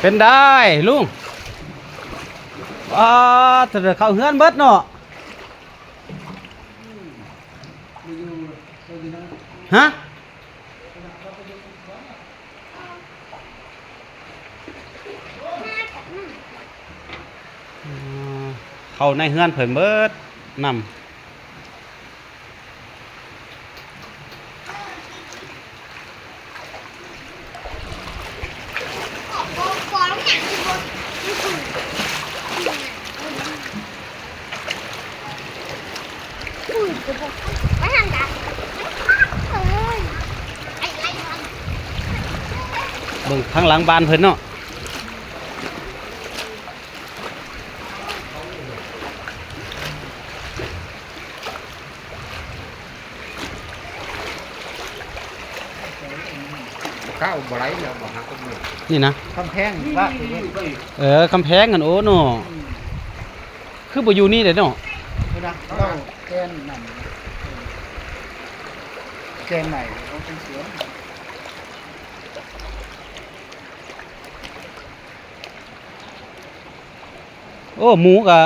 ເປັນໄດລຸງ? ປາດ ເຂົ້າເຮືອນເບິດເນາະ. ຮະ? ເຂົ້າໃນເຮືອນເພິ່ນເບິດນຳ. ເບິ່ງທາງຫຼັງບ້ານເພິ່ນເນາະ. ເຂົ້າບໍ່ໄດ້ແລ້ວ ບໍ່ຫາກຳນົດ ນີ້ນະ ກຳແພງວາດໄປເບິ່ງ. ເອີ ກຳແພງຫັ້ນ ໂອ້ເນາະ ອືມ ຄືບໍ່ຢູ່ນີ້ເດ້ເນາະ. ເຫັນນະ ເຮົາແກນນັ້ນ ແກນໃໝ່ຂອງເປັນສວນ. ໂອ້ ໝູກະ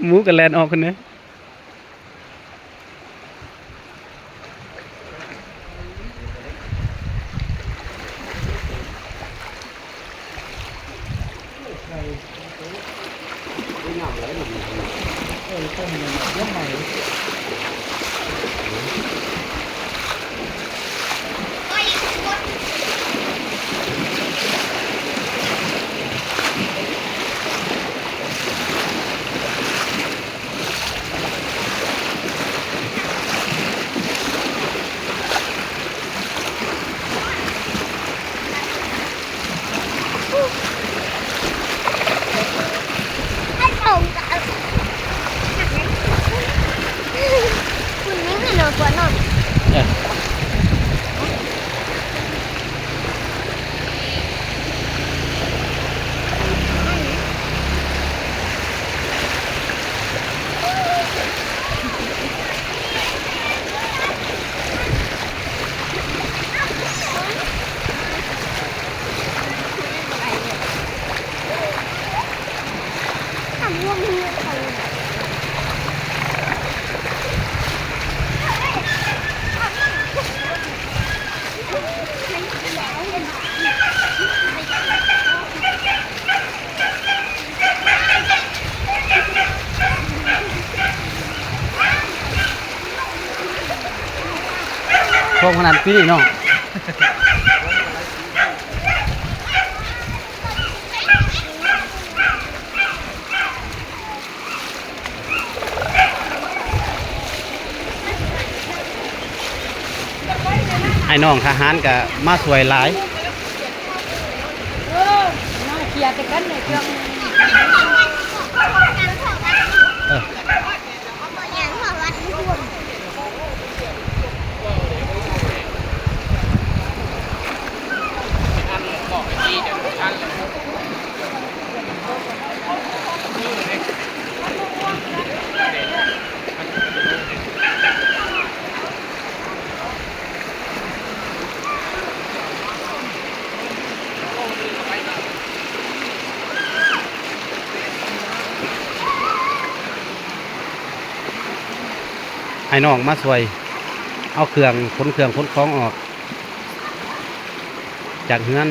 ໝູກະແລ່ນອອກຫັ້ນເດ້. ໂຊກຂະໜາດປີນີ້ເນາະ. ອ້າຍນ້ອງທະຫານກະມາຊ່ວຍຫຼາຍ. ເອີ ມາເຄຍແຕ່ກັນເລີຍເຈົ້າ. ເອີ. ອ້າຍນ້ອງມາຊ່ວຍເອົາເຄື່ອງ ຂົນເຄື່ອງຂົນຂອງອອກຈາກເຮືອນ.